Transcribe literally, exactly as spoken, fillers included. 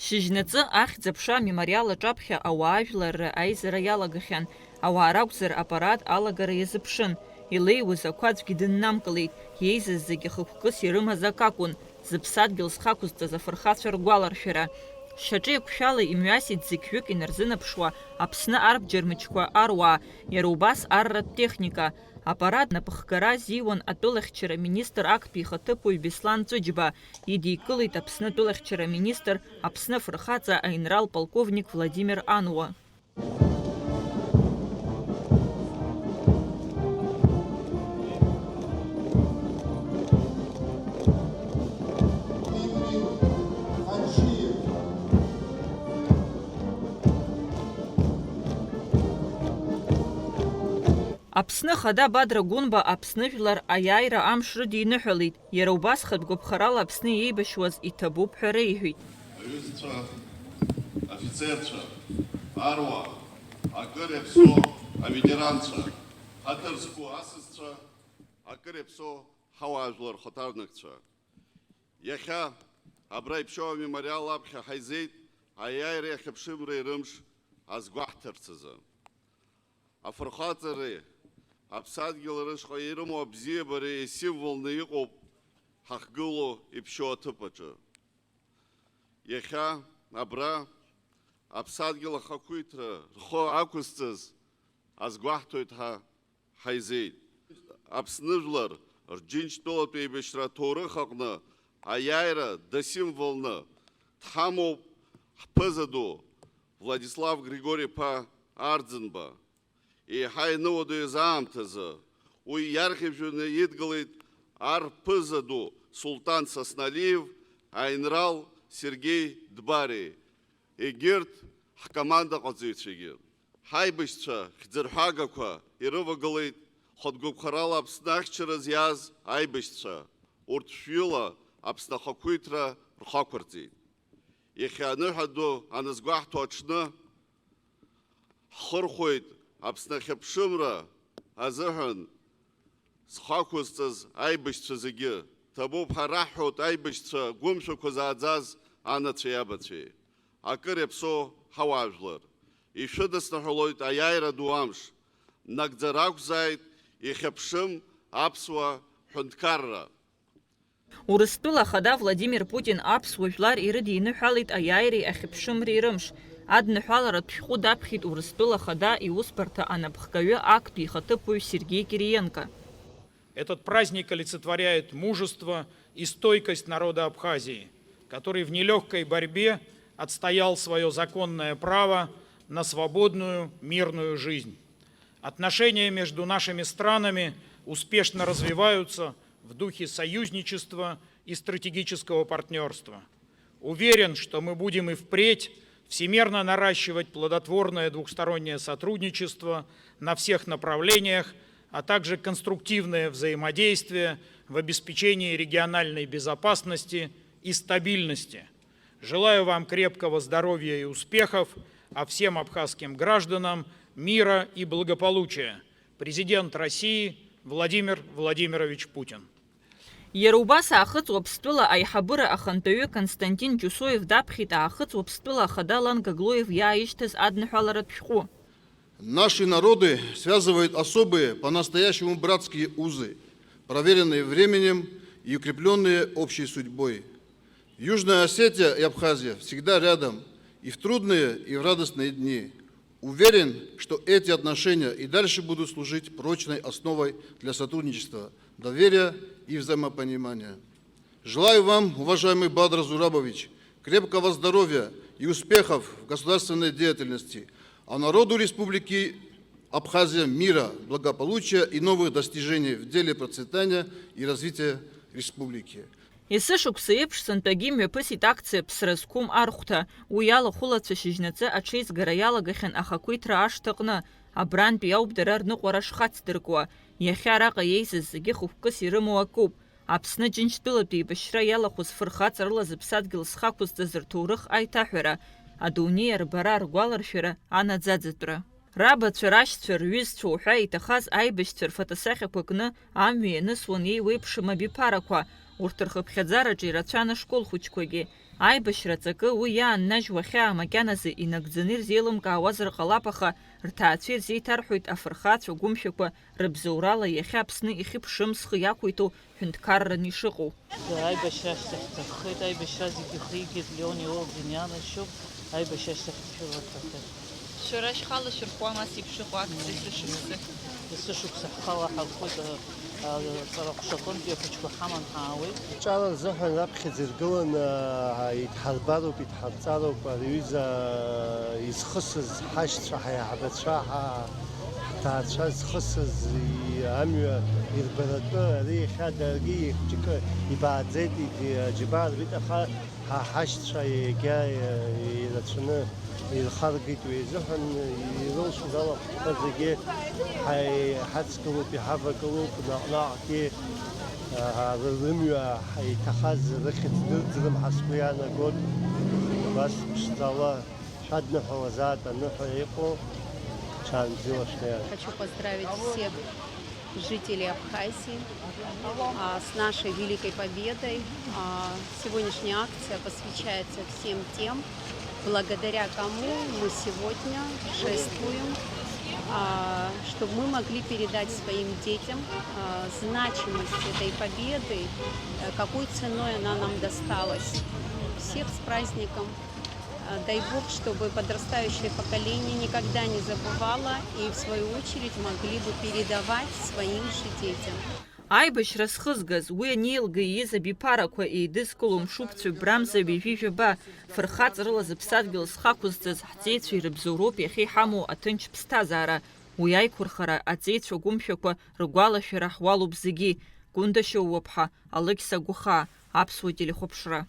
Шьыжьнаҵы ахьӡ-аԥша амемориал аҿаԥхьа ауаажәларра аизара иалагахьан. Ауаа ракәзар, апарад алагара иазыԥшын. Илеиуаз ақәа аӡәгьы дыннамкылеит, иеизаз зегьы хықәкыс ирымаз акы акәын, зыԥсадгьыл зхақәызҵаз афырхацәа ргәаларшәара. Шьаҿеиқәшәала имҩасит зықьҩык инарзынаԥшуа Аԥсны арбџьармычқәа аруаа, иара убас арратә техника. Апарад напхгара азиуан атәылахьчара министр актәи ихаҭыԥуаҩ Беслан Ҵәыџьба, идикылеит Аԥсны атәылахьчара министр, Аԥсны афырхаҵа аинрал полковник Владимир Ануа. Аԥсны Ахада Бадра Гәынба Аԥсны жәлар аиааира амш рыдиныҳәалеит, иара убас хатә гәаԥхарала Аԥсны иеибашьуаз иҭабуп ҳәа реиҳәеит. Аҩызцәа, афицерцәа, аруаа, акыр иаԥсоу аветеранцәа, ҳаҭыр зқәу асасцәа, акыр иаԥсоу ҳауаажәлар рхаҭарнакцәа. Иахьа абра иԥшьоу амемориал аԥхьа ҳаизеит аиааира иахьа ԥшымреи рымш азгәаҳҭарц азы. Афырхаҵареи аԥсадгьыл рышҟа ирымоу абзиабареи исимволны иҟоуп ҳахьгылоу иԥшьоу аҭыԥ аҿы. Иахьа абра аԥсадгьыл ахақәиҭра рхы ақәызҵаз азгәаҳҭоит ҳәа ҳаизеит. Аԥсны жәлар рџьынџьтәылатә еибашьра аҭоурых аҟны аиааира дасимволны дҳамоуп ҳԥыза ду Владислав Григори-иԥа Арӡынба. Еиҳа иануадаҩыз аамҭазы уи иархьыжәҩаны идгылеит ар ԥыза ду Сулҭан Сасналиев, аинрал Сергеи Дбари, егьырҭ ҳкомандаҟаҵаҩцәагьы. Ҳаибашьцәа хьӡырҳәагақәа ирывагылеит хатә гәаԥхарала Аԥсны ахьчара зиаз аибашьцәа, урҭ шәҩыла Аԥсны ахақәиҭра рхы ақәырҵеит. Иахьа аныҳәа ду аназгәаҳҭо аҽны, ҳхырхәоит Аԥсны ахьыԥшымра азыҳәан зхы ақәызҵаз аибашьцәа зегьы. Ҭабуп ҳәа раҳҳәоит аибашьцәа гәымшәақәа зааӡаз анацәеи абацәеи. Акыр иаԥсоу ҳауаажәлар, ишәыдысныҳәалоит аиааира ду амш. Нагӡара ақәзааит ихьыԥшым аԥсуа ҳәынҭқарра. Урыстәыла Ахада Владимир Путин аԥсуа жәлар ирыдиныҳәалеит аиааиреи ахьыԥшымреи рымш. Адныҳәаларатә шәҟәы даԥхьеит Урыстәыла Ахада иусбарҭа анапхгаҩы актәи ихаҭыԥуаҩ Сергеи Кириенко. Этот праздник олицетворяет мужество и стойкость народа Абхазии, который в нелегкой борьбе отстоял свое законное право на свободную, мирную жизнь. Отношения между нашими странами успешно развиваются в духе союзничества и стратегического партнерства. Уверен, что мы будем и впредь всемерно наращивать плодотворное двухстороннее сотрудничество на всех направлениях, а также конструктивное взаимодействие в обеспечении региональной безопасности и стабильности. Желаю вам крепкого здоровья и успехов, а всем абхазским гражданам мира и благополучия. Президент России Владимир Владимирович Путин. Иара убас Аахыҵ Уаԥстәыла аиҳабыра ахантәаҩы Константин Џьусоев даԥхьеит Аахыҵ Уаԥстәыла ахада Алан Гаглоев иааишьҭыз адныҳәаларатә шәҟәы. Наши народы связывают особые, по-настоящему братские узы, проверенные временем и укреплённые общей судьбой. Южная Осетия и Абхазия всегда рядом и в трудные, и в радостные дни. Уверен, что эти отношения и дальше будут служить прочной основой для сотрудничества, доверия и взаимопонимания. Желаю вам, уважаемый Бадра Зурабович, крепкого здоровья и успехов в государственной деятельности, а народу Республики Абхазия мира, благополучия и новых достижений в деле процветания и развития республики. Есышықәса еиԥш сынтәагьы имҩаԥысит акциа Ԥсра зқәым архәҭа. Уи алахәылацәа шьыжьнаҵы аҽеизгара иалагахьан ахақәиҭра ашҭаҟны. Абрантәи ауп дара рныҟәара шхацдыркуа. Иахьа араҟа еизаз зегьы хықәкыс ирымоу акоуп. Аԥсны Џьынџьтәылатәи еибашьра иалахәыз фырхаҵарыла зыԥсадгьыл зхы ақәызҵаз рҭоурых аиҭаҳәара, адунеи арбара, ргәаларшәара, анаӡаӡатәра. Рабацәа, рашьцәа, рҩызцәа уҳәа иҭахаз аибашьцәа рфотосахьақәа кны амҩа ианысуан еиуеиԥшым абиԥарақәа, урҭ рхыԥхьаӡараҿы ирацәан ашкол хәыҷқәагьы. Аибашьра аҵакы уи иааннажьуа хьаа макьаназы инагӡаны ирзеилымкаауазар ҟалап, аха рҭаацәа ирзеиҭарҳәоит афырхацәа гәымшәақәа рыбзоурала иахьа Аԥсны ихьыԥшым зхы иақәиҭу ҳәынҭқарраны ишыҟоу. Аибашьра ашьҭахь дҭаххеит, аибашьра зегьы ихигеит, Леон Иуал Ӡиниа дашьоуп, аибашьра ашьҭахь дшәыларҭахеит. Шәара шәхала шәырхуама ас еиԥш ыҟоу акциа есышықәса? Есышықәса ҳхала ҳархоит, а, а, ҵара ҟәшаҟынтәи ахәыҷқәа ҳаман ҳаауеит. Аҿар рзыҳәан раԥхьаӡа иргыланы, а, идҳарбароуп, идҳарҵароуп, ари аҩыза изхысыз ҳашьцәа, ҳаиҳабацәа, ҳа-, ҳҭаацәа зхысыз, и-, амҩа ирбаратәы, ари иахьа даргьы ихәҷыкы ибааӡеит, иди-, аџьабаа рбеит, аха ҳа ҳашьцәа егьа ирацәаны ирхаргеит уи азыҳәан, ирылшоз алахәқәа зегьы ҳаи-, ҳацгылоуп, иҳавагылоуп, наҟ-наҟгьы, аа, ры-, рымҩа ҳа-, иҭахаз рыхьӡ дырӡрым ҳәа сгәы иаанагоит. Убас ԥшӡала шәадныҳәалазаат аныҳәа иҟоу, ҽаанбзиала шәнеиааит. Хочу поздравить всех жителей Абхазии, а, с нашей великой победой. А, сегодняшняя акция посвящается всем тем, благодаря кому мы сегодня шествуем, а, чтобы мы могли передать своим детям, а, значимость этой победы, э, какой ценой она нам досталась. Всех с праздником! Дай Бог, чтобы подрастающее поколение никогда не забывало и, в свою очередь, могли бы передавать своим же детям. Аибашьра зхызгаз, уи анеилга ииз абиԥарақәа еидызкыло мшуп цәыббрамза ҩажәи жәаба, фырхаҵарыла зыԥсадгьыл зхы ақәызҵаз ҳҵеицәеи рыбзоуроуп иахьа иҳамоу аҭынч ԥсҭазаара. Уи аиқәырхара аҵеицәа гәымшәақәа ргәалашәара ҳуалуп зегьы. Гәында Шьоууаԥҳа, Алықьса Гәыхаа, Аԥсуа телехәаԥшра.